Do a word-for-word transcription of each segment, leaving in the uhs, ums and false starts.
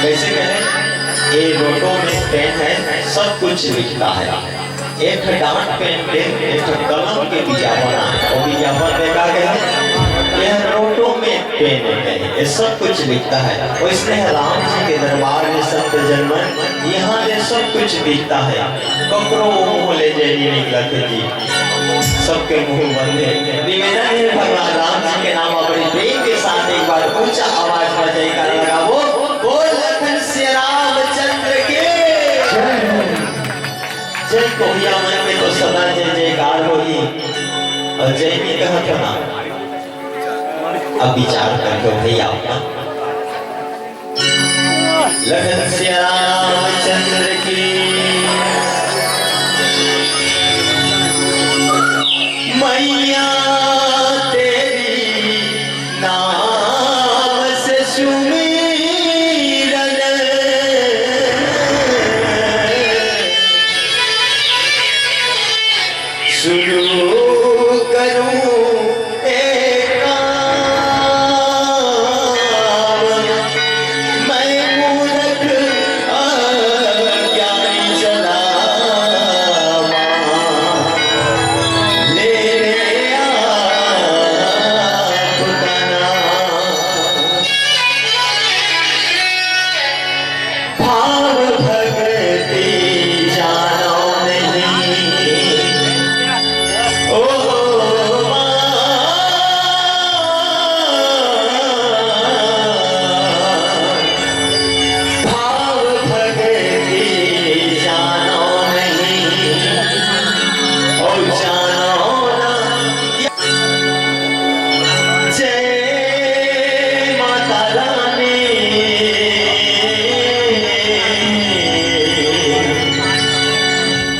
कैसे कहे? ये रोटो में पेन है, सब कुछ लिखता है। एक ठो डांट पेन के, एक ठो कलम के विज्ञापन आए। वो विज्ञापन में का कहे? यह रोटो में पेन है, ये सब कुछ लिखता है। वैसने राम जी के दरबार में संत जन मन, यहाँ ले सब कुछ दिखता है। ककरो मुंह ले जय नहीं निकलत हे जी, सबके मुंह बंद है। निवेदन है भगवान राम जी के नाम, बड़ी प्रेम के साथ एक बार ऊंचा आवाज में जयकारा लगाओ। बोल लखन सिया रामचंद्र के जय। कोहिया मन के तो सदा जय जयकार होही। और जय भी कहत हो ना, अब विचार करके भैया अपना लखन सिया रामचंद्र की मैया तेरी नाम से सुमिरन शुरू करूं एक काम, मैं मूरख अज्ञानी चलावा, ले ले आपका नाम। भाव भक्ति जानो नहीं। ओ माँ। भाव भक्ति जानो नहीं। ओ जानो ना। जय माता रानी।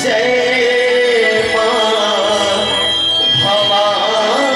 जय माँ भवानी।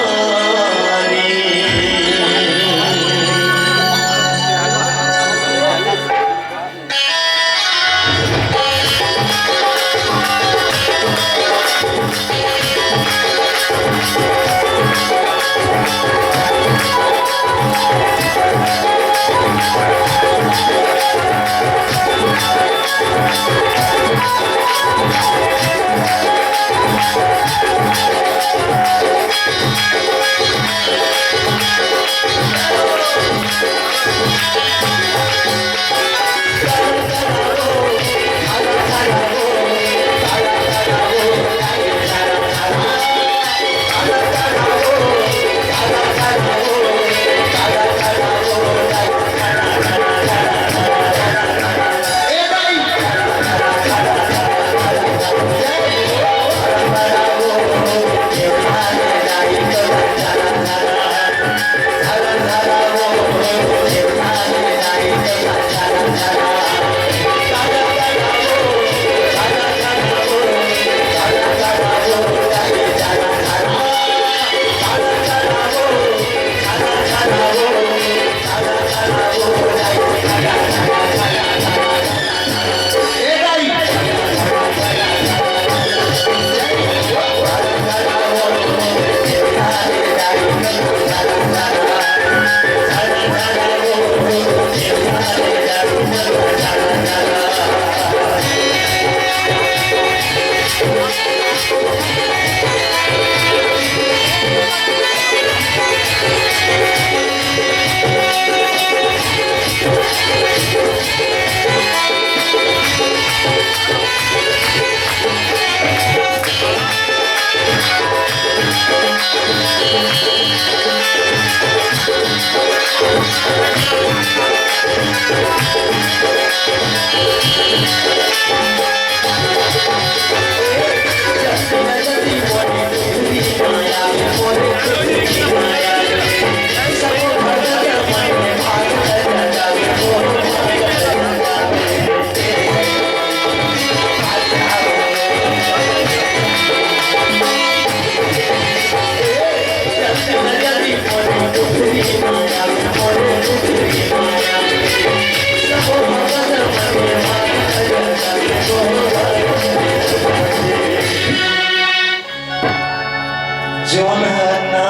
जोन हर ना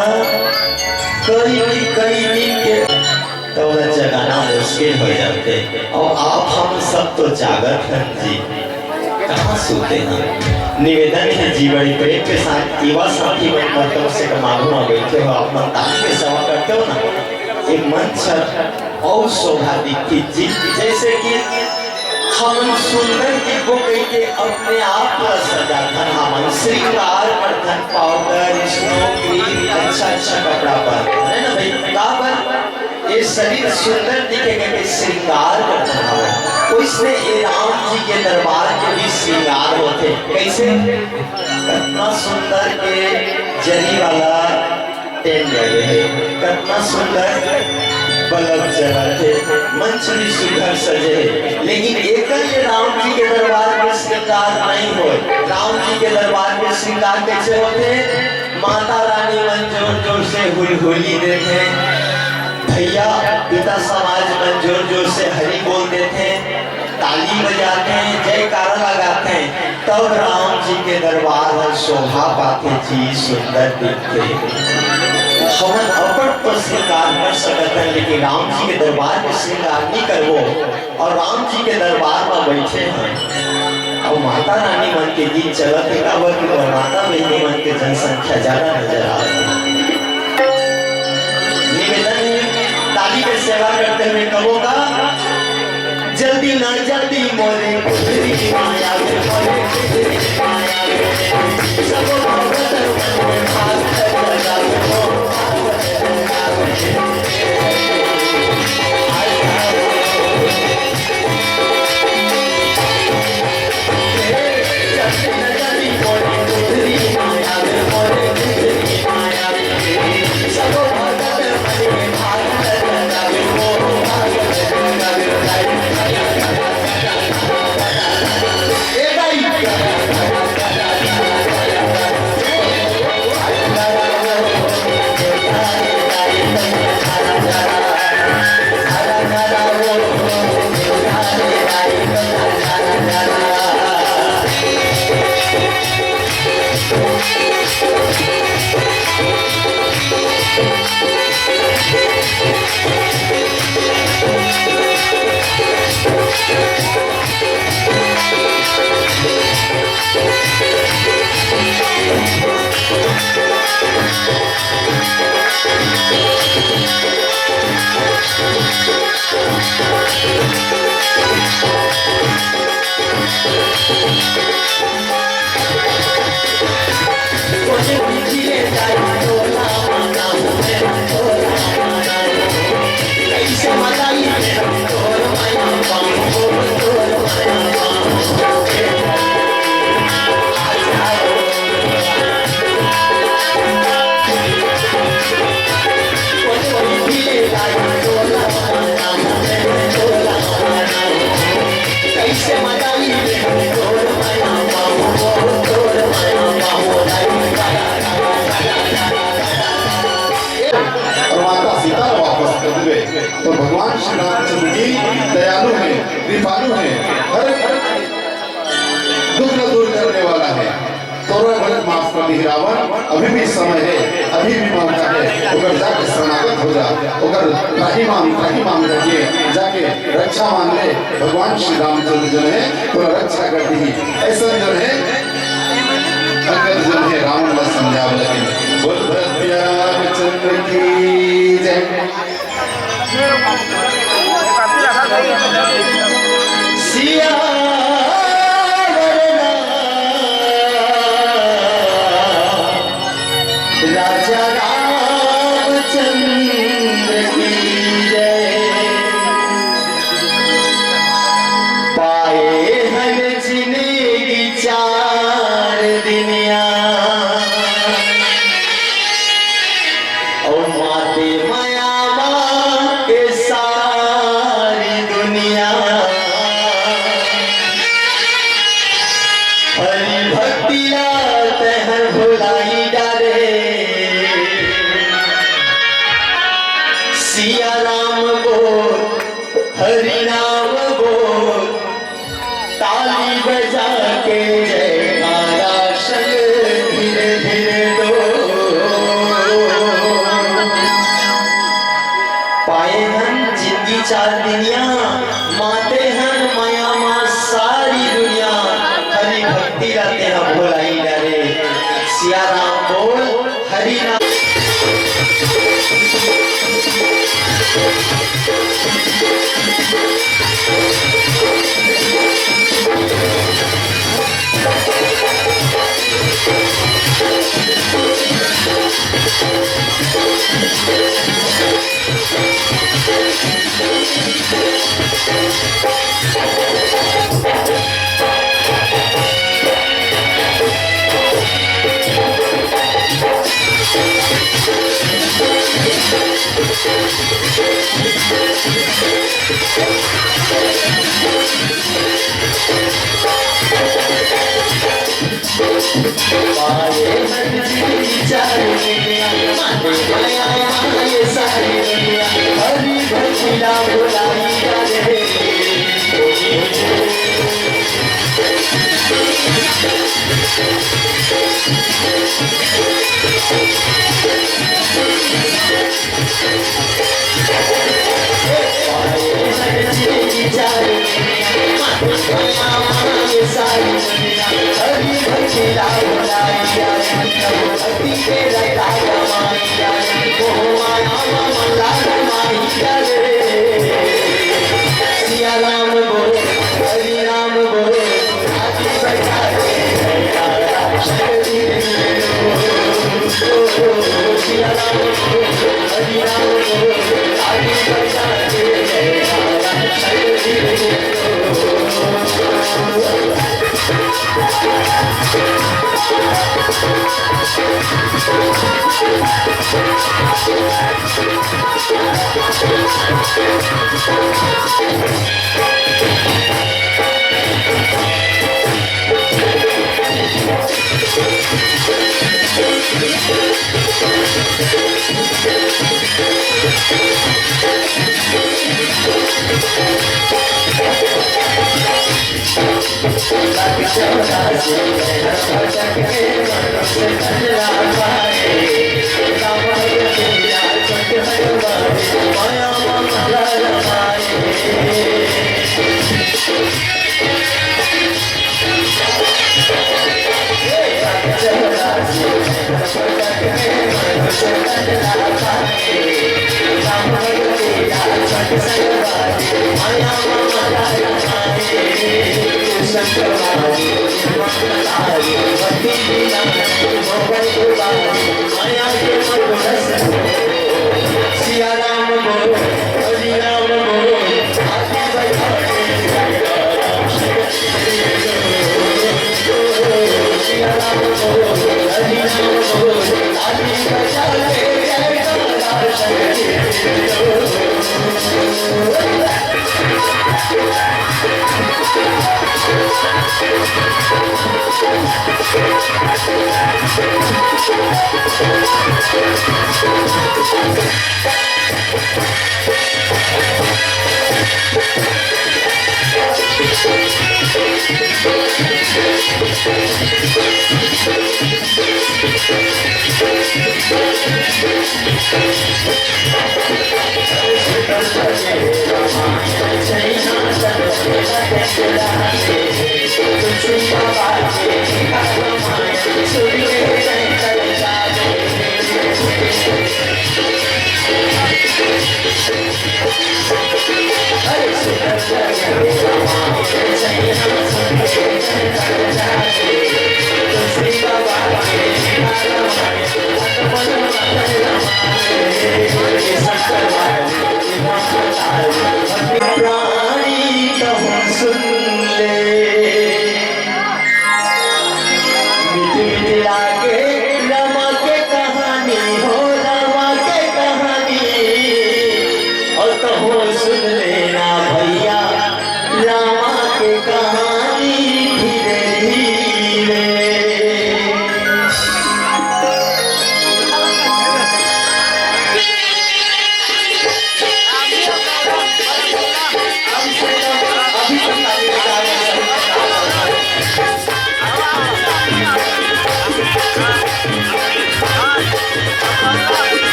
कई, कई दिन के त ओला जगाना मुश्किल हो जाथे। अउ आप हम सब तो जागत हन जी, कहाँ सुते हन? निवेदन हे जी, बड़ी प्रेम के साथ युवा साथी मन बर कम से कम आगू में बैठे हो, आप मन ताली के सेवा करते हो ना, ये मंच हर अउ शोभा दिखती जी। जैसे कि हमन सुंदर दिखबो कहिके अपने आप ला सजाथन, हमन श्रृंगार करथन, पाउडर, स्नो क्रीम, अच्छा अच्छा कपड़ा पहनथन, है ना भाई? काबर? ये शरीर सुंदर दिखे कहिके श्रृंगार करथन हमन। ओइसने ये राम जी के दरबार के भी श्रृंगार होथे। कैसे? कतना सुंदर के जरी वाला टेंट लगे हे, कतना सुंदर बल्ब जलत हे, मंच भी सुघर सजे हे, लेकिन एकर ले राम जी के दरबार में श्रृंगार नहीं होय। राम जी के दरबार में श्रृंगार कैसे होथे? माता रानी मन जोर जोर से हुलहुली देथे, भैया पिता समाज मन जोर जोर से हरि बोल देथे, ताली बजाथे, जयकारा लगाथे, तब राम जी के दरबार ह शोभा पाथे जी, सुंदर दिखथे। हमन अपन तो श्रृंगार कर सकत हन, लेकिन राम जी के दरबार के श्रृंगार नहीं करबो। और राम जी के दरबार में बैठे हैं, और माता रानी मन के गीत चलत हे, काबर कि माता बहिनी मन के जनसंख्या ज्यादा नजर आवत हे। निवेदन हे, ताली के सेवा करते हुए कबो का, जल्दी ना जल्दी मोरे कुदरी माया रे, मोरे कुदरी माया रे, सबो भगत मन में भाग लगा हो। और माता सीता ला वापस कर देबे, तो भगवान श्री रामचंद्र जी दयालु हैं, कृपालु हैं, हर दुख ला दूर करने वाला है। तोरा भरत माफ कर दी रावण, अभी भी समय है, अभी भी मौका है, ओकर जाके शरणागत हो जा, ओकर त्राहि मांग, त्राहि मांग करके जाके रक्षा मांग ले। भगवान श्री रामचंद्र जो है, तोरा रक्षा कर दी। ऐसा जो है, अंगद जो है, रावण ला समझावे लगे। बोल भरत प्यारे रामचंद्र की जय। सियावर राजा रामचंद्र की जय। पाए हन जिंदगी चार दिनिया, अउ माते मया माँ के सारी दुनिया। हरि भक्ति ला तैं हर भुलाई डारे, बोल हरि नाम।